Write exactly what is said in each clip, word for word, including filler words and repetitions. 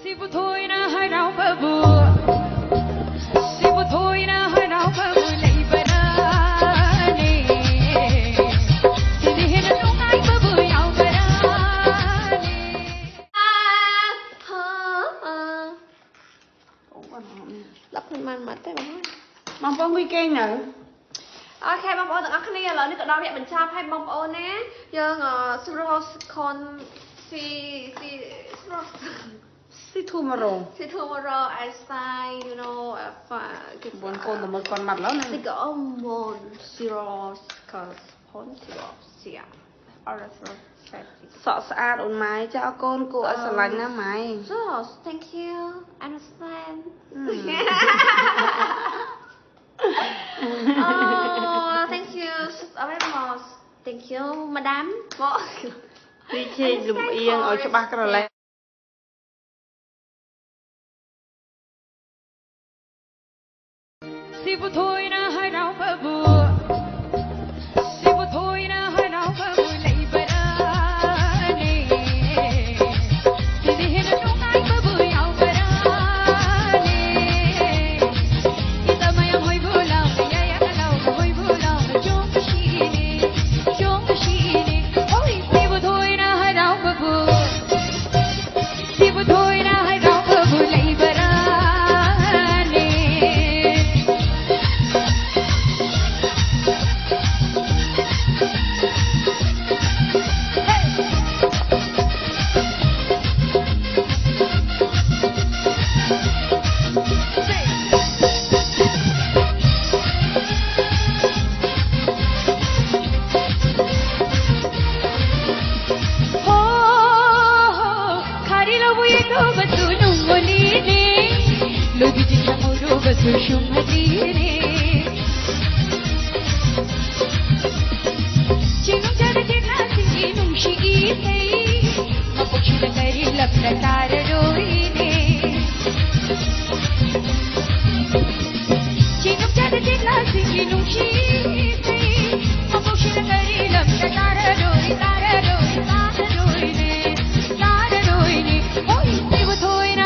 ꯁꯤꯕꯨ ꯊꯣꯏꯅ ꯍꯔꯥꯎꯕꯕꯨ, ꯁꯤꯕꯨ ꯊꯣꯏꯅ ꯍꯔꯥꯎꯕꯕꯨ ꯂꯩꯕ꯭ꯔꯥꯅꯦ? ꯁꯤꯗꯤ ꯍꯦꯟꯅ ꯅꯨꯡꯉꯥꯏꯕꯕꯨ ꯌꯥꯎꯕ꯭ꯔꯥꯅꯦ? ꯂꯞꯐꯟ ꯃꯥꯟ ꯃꯥꯟꯇꯦ ꯃꯃꯥ꯫ ꯃꯥ ꯄꯪꯒꯨꯏ ꯀꯩꯅꯣ? Okay, ꯃꯥ ꯄꯪꯗ ꯉꯥꯛꯈꯅ ꯌꯥꯜꯂꯣ꯫ ꯅꯤ ꯀꯅꯥ ꯌꯥꯝ ꯆꯥ ꯐꯥꯏ ꯃꯥ ꯄꯪꯅꯦ꯫ ꯌꯥ ꯉꯥ ꯁꯨꯔꯣꯁ ꯈꯣꯟ ꯁꯤ ꯁꯤ ꯁꯨꯔꯣꯁ꯫ ꯁꯤ ꯊꯨꯃꯔꯣ? ꯁꯤ ꯊꯨꯃꯔꯣ? ꯑꯩ ꯁꯥꯏ, you know, ꯑ, ꯐ-, ꯀ-, ꯕꯣꯟ ꯀꯣꯟꯗ ꯃꯣꯏ ꯀꯣꯟ ꯃꯠꯂꯣ ꯅꯪ꯫ ꯁꯤ ꯀ-, ꯑ, ꯃꯣꯟ ꯁꯤꯔꯣꯁ ꯀ ꯐꯣꯟ ꯁꯤꯔꯣꯁ ꯁꯤꯌꯥ꯫ ꯑꯔ ꯁꯤꯔꯣꯁ ꯁꯦꯠ꯫ ꯁꯣꯁ ꯑꯥꯔ ꯎꯟ ꯃꯥꯏ ꯆꯥ ꯀꯣꯟ ꯀꯣ ꯑ, ꯑꯁ ꯂꯥꯡꯅ ꯃꯥꯏ꯫ ꯁꯣꯁ, thank you, I understand. Um. Oh, thank you, sus-, a very much. Thank you, madam. Mo. Pi chi lum ieng o chubak ra le. Sibu thoina harau babu. Sibu thoina harau babu lei barane. Sidi hina nungai babu yau barane. Ita maya hoi bula, ya ya kalau hoi bula, jong shine, jong shine. Oi, sibu thoina harau babu. Sibu thoina harau babu lei barane. Ho, ho, khari lo bu ye to batu nungoli ne, lo bi jin hamu ro batu shumali ne. Chinu chara chira singi nungshi ite, mapochila kari lapra tara roi ne. Chinuk chada chikla singi nungshi sei. Maposhila kari lamta tara roi, tara roi, tara roi ne, tara roi ne. Oi, sibu thoina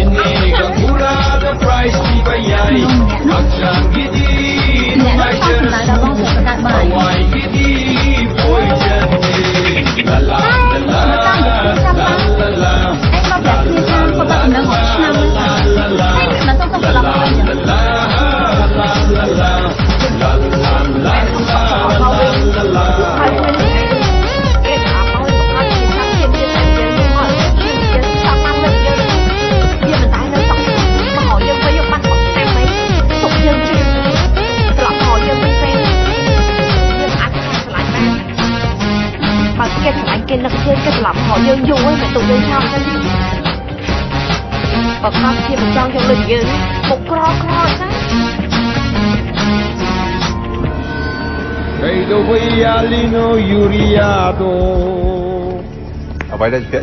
ꯏꯅꯦꯒ ꯄꯨꯔꯥꯗ prize ꯄꯤꯕ ꯌꯥꯏ꯫ ꯍꯛꯆꯥꯡꯒꯤꯗꯤ ꯅꯨꯡꯉꯥꯏꯖꯔꯁꯨ, ꯊꯋꯥꯏꯒꯤꯗꯤ ꯄꯣꯏꯖꯟꯅꯦ꯫ ꯂꯂꯥ, ꯂꯂꯥ, ꯂꯂꯥ, ꯂꯂꯥ, ꯂꯂꯥ, ꯂꯂꯥ꯫ យើងយូរហើយមិនទុកយើងឆាប់ទៅនេះបើខាប់ជាមិនចង់យកលុយយើងមកក្រក្រចា Credo voi allino Yuriato. អ្វីដែលជា